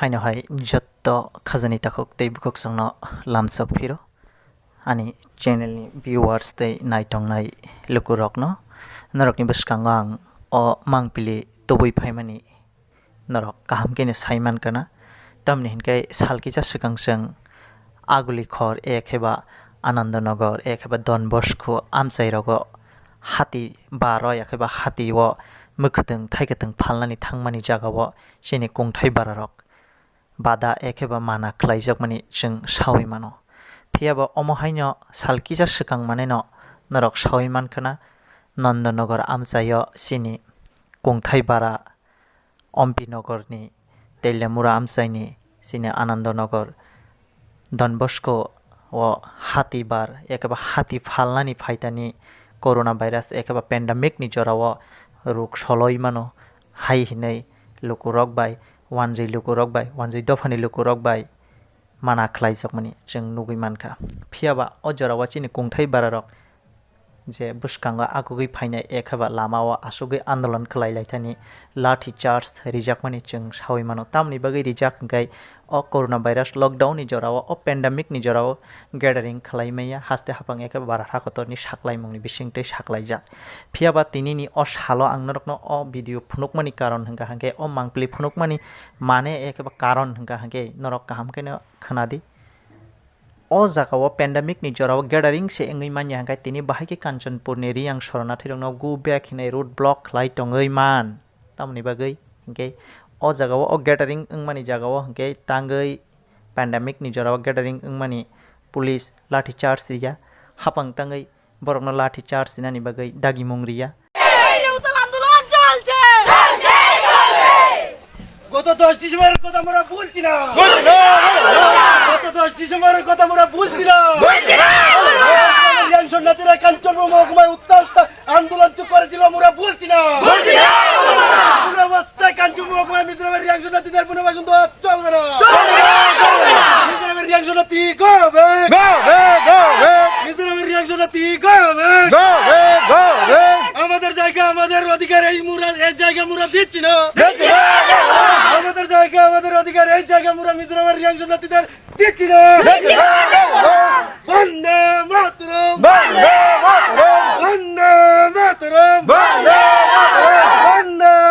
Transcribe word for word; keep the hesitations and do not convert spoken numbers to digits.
Aino hai jotto khajani takhuk tei bukhuk songno lamsok phiro ani channel ni viewers tei naitongnai lukurokno norokni bwskango ang o mangpili tubui phaimani norok kaham khe no sai mankha na. Tamni hinkhe sal kisa swkang chwng Aguli khor ekhe ba Anandanagar ekhe ba Don Bosco amchai rogo hati bar o ekhe ba hati o mwkhwtwng thaikwtwng phalnani thangmani jaga o chini kungthai bara rok bada ekhe ba mana khlaijakmani chwng saui mano. Phiya ba omo haino sal kisa swkang manwi no norok saui mankha na, Nandanagar amchai o chini kungthai bara Ompi Nagar ni Teliamura amchai ni chini Anandanagar Don Bosco o hati bar ekhe ba hati phalnani phaitani corona virus ekhe ba pandemic ni jora o ruk soloi mano hai hinwi lukurok bai wanjwi lukurok bai wanjwi dophani lukurok bai mana khlaijakmani chwng nugwi mankha. Phiya ba o jora o chini kungthai bara rok je bwskango akugwi phainai ekhe ba lama o asugwi andolon khlai laithani lathi charge rijakmani chwng saui mano. Tamni bagwi rijak hinkhe o corona virus lockdown ni jora o, o pandemic ni jora o gathering khlai maya haste haphang ekhe bara hakotor ni saklaimung ni bising twi saklaijak. Phiya ba tini ni o salo ang norokno o video phunukmani karon hinkha hinkhe o mangpili phunukmani mane ekhe ba karon hinkha hinkhe norok kaham khe no khwnadi. O jaga o pandemic ni jora o gathering se wngwi manya hinkhe tini bahai khe Kanchanpur ni Riyang Shoronathi rokno go back hinwi road block khlai tongwi man. Tamoni bagwi hinkhe o jaga o, o gathering wngmani jaga o hinkhe tangwi pandemic ni jora o gathering wngmani police lathi charge riya, hapang tangwi borokno lathi charge rinani bagwi dagimung riya. এই যে উত্তাল আন্দোলন চলছে। গত দশ ডিসেম্বরের কথা আমরা ভুলছি না। গত দশ ডিসেম্বরের কথা আমরা ভুলছি না। রিয়াং শরণার্থীরা কাঞ্চনপুর মহকুমায় উত্তাল তা-, আন্দোলন চুপ করেছিল, আমরা ভুলছি না। কোনো অবস্থায় কাঞ্চনপুর মহকুমায় মিজোরামের রিয়াং শরণার্থীদের পুনর্বাসন দেওয়া চলবে না। মিজোরামের রিয়াং শরণার্থী go back। মিজোরামের রিয়াং শরণার্থী go back। আমাদের জায়গা, আমাদের অধিকার, এই মুরা, এই জায়গা মুরা দিচ্ছি না। আমাদের জায়গা, আমাদের অধিকার, এই জায়গা মুরা মিজোরামের রিয়াং শরণার্থীদের দিচ্ছি না। বন্দে মাতরম। বন্দে মাতরম। বন্দে মাতরম।